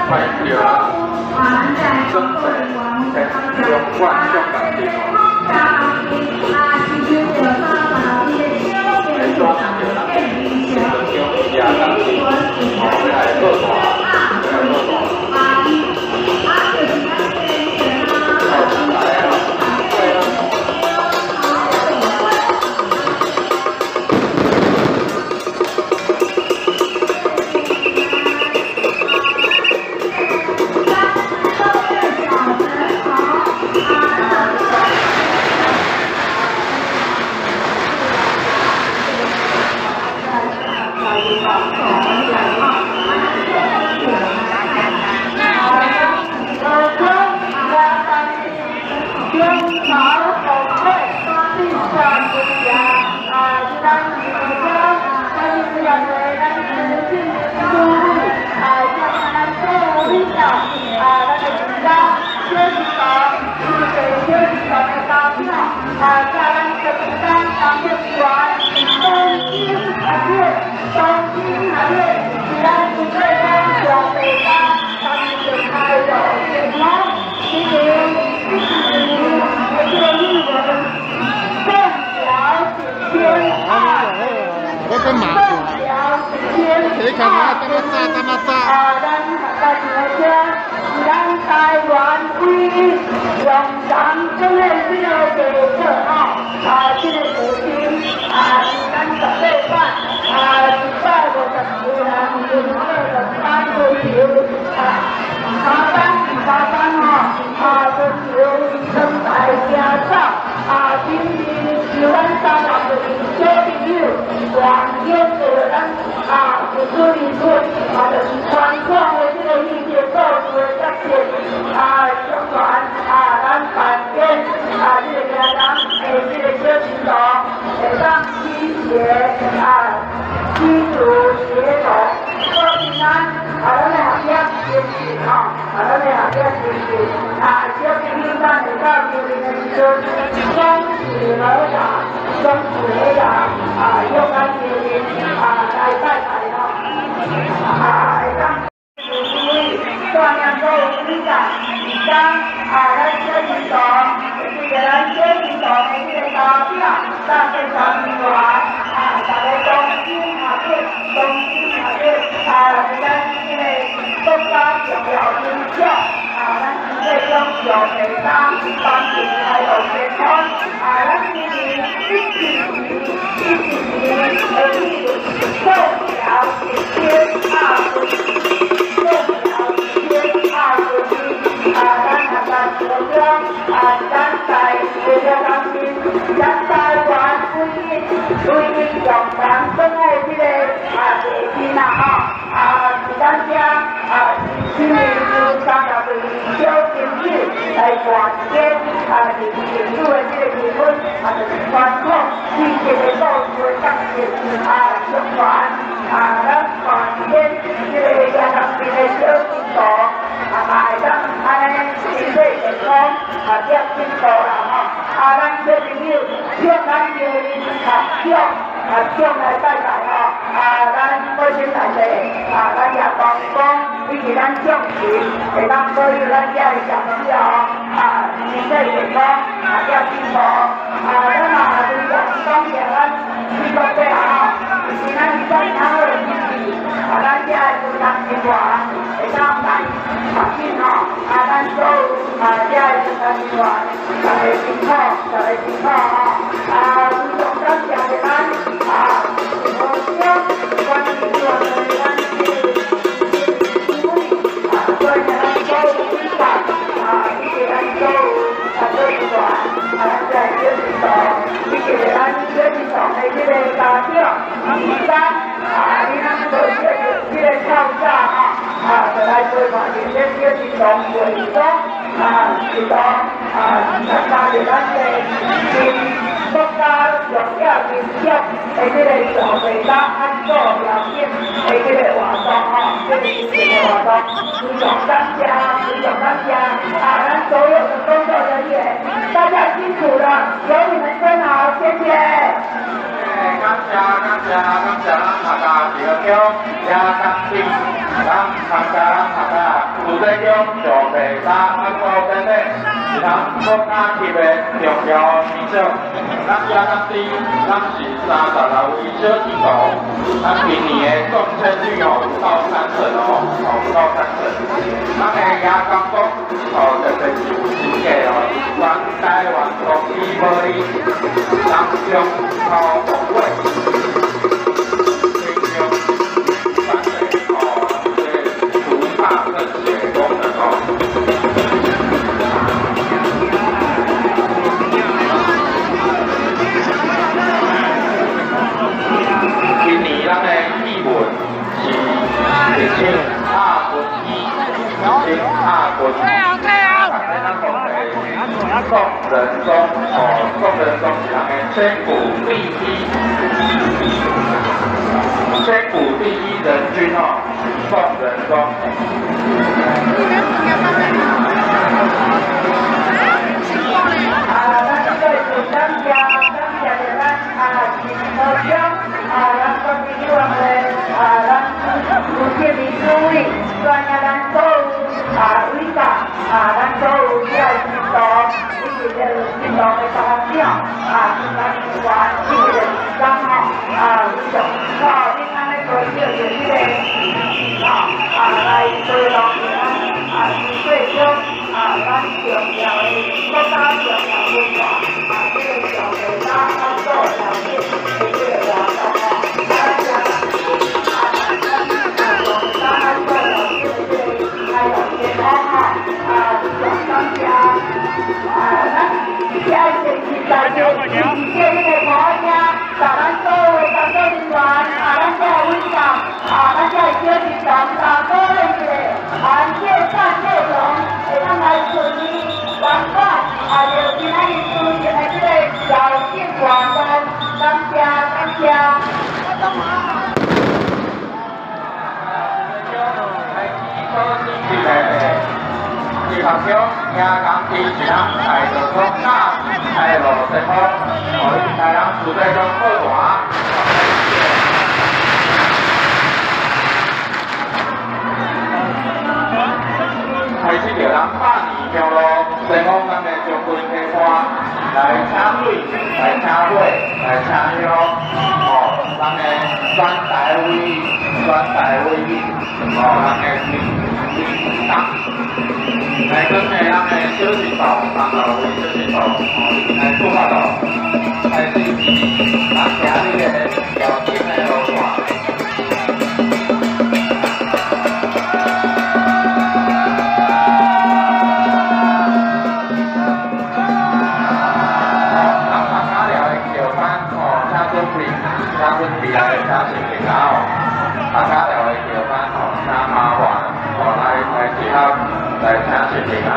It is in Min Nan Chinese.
快對啦，準備中冠中感電哦。來帶領著咱新道長也當陣，哦，欲來報大，欲來報大。好，來啊，對啊。我跟馬祖，你看我怎麼炸怎麼炸。咱台灣唯一用人真的這個地座吼，啊，這個父親啊，是咱十八擺啊，154人經過兩班輪流啊，三班三班吼，啊，輪流上台行走啊，頂面是阮三十個小朋友，黃玉的咱啊，有主理論啊，就是傳統的這個戲劇故事的角色啊，相傳啊，咱扮演啊，這個家人的這個小信徒會當驅邪啊，驅除邪魔，保平安啊，咱的學業精進吼，啊，咱的學業精進啊，小朋友咱會到求靈的時陣，雙手合掌，雙手合掌啊，用咱求靈啊來拜拜吼，啊，會當。帶領所有領導，當啊，咱小信徒，這個咱小信徒的這個家長，大家參員啊，大家同心合力，同心合力啊，咱這個國家重要影響啊，咱這種上地當幫助開路健康啊，咱今年114年的紀念，宋朝1200。啊，咱啊，咱国中啊，咱在这个当中，咱台灣唯一唯一用人講的這個啊地震啊吼，啊是咱遮啊是新年三十歲小朋友來扮演啊是政府的這個身份，啊就是傳統戲劇的故事的角色啊宣傳啊，咱扮演這個亞當邊的小信徒。啊，嘛會當按呢身體健康，啊，業進步啦吼。啊，咱小朋友向咱叫恁合掌，合掌來拜拜吼。啊，咱保生大帝，啊，咱也公公以及咱眾神，會當保佑咱遮的小朋友，啊，身體健康，啊，業進步。啊，咱嘛非常感謝咱美國伯吼，是咱遮爾好的支持，啊，咱遮的工作人員會當來。環境吼，啊，咱所有啊，遮的工作人員，大家辛苦，大家辛苦吼，啊，非常感謝著咱啊，互相關心我們咱這個啊，所以咱所有領導啊，以及咱所有啊做員，啊，咱遮的小信徒，以及咱小信徒的這個家長、醫生啊，你咱做這個這個透早吼。啊，就來陪伴著這小信徒會中啊，一同啊，參加著咱的新國家重要影響的這個上地當安祖表演的這個活動吼，這個這個活動，非常感謝，非常感謝啊，咱所有的工作人員，大家辛苦了，有你們真好，謝謝。感謝感謝感謝咱客家廟叫也當兵。咱参加咱客家慈济宫上白沙阿祖典礼，是咱国家级的重要仪式。咱遮当地，咱是36位小信徒，咱今年的中签率哦有到三成哦，哦有到三成。咱的亚公国哦特别是有新价哦，全台灣獨一無二，南中頭鳳尾。今年咱的气温是一千亚军一，一千亚军。宋仁宗哦，宋仁宗是咱的千古第一，千古第一人君哦，宋仁宗。啊，咱這個是感謝感謝著咱啊，陳和長啊，咱國民議員的啊，咱吳建民主委，帶領咱所有啊委員啊，咱所有這個信徒，以及這個信徒的家長啊，其他人員以及這個長吼啊，非常好，恁按呢多少就這個啊啊來推動咱啊，慈濟宮啊，咱重要的國家重要文化啊，這個上白沙阿祖廟典的這個活動吼，啊，咱啊，咱啊上白沙阿祖廟典的這個開幕典禮吼，啊，非常感謝啊，咱遮是大家，謝謝恁的鼓聲，甲咱所有的工作人員啊，咱遮的委員啊，咱遮的小信徒，大鼓勵一下，感謝讚謝榮，會當來順利圓滿啊，就今仔日主持的這個繞境活動，感謝感謝。二合乡亚港地是咱大道国家开路先锋，哦，台南慈济宫报团。开始着咱百年香炉，先锋咱的将军开花来请水，来请火，来请香，哦，咱的全台唯一，全台唯一，哦，咱的林林党。来跟的咱的小信徒，36位小信徒，哦，来出发咯，开始咱行你的绕境的路线。好，咱大家了的桥班，哦，请准备，请准备来请新朋友，大家了的桥班，哦，请麻烦，哦，来来集合。来请新朋友。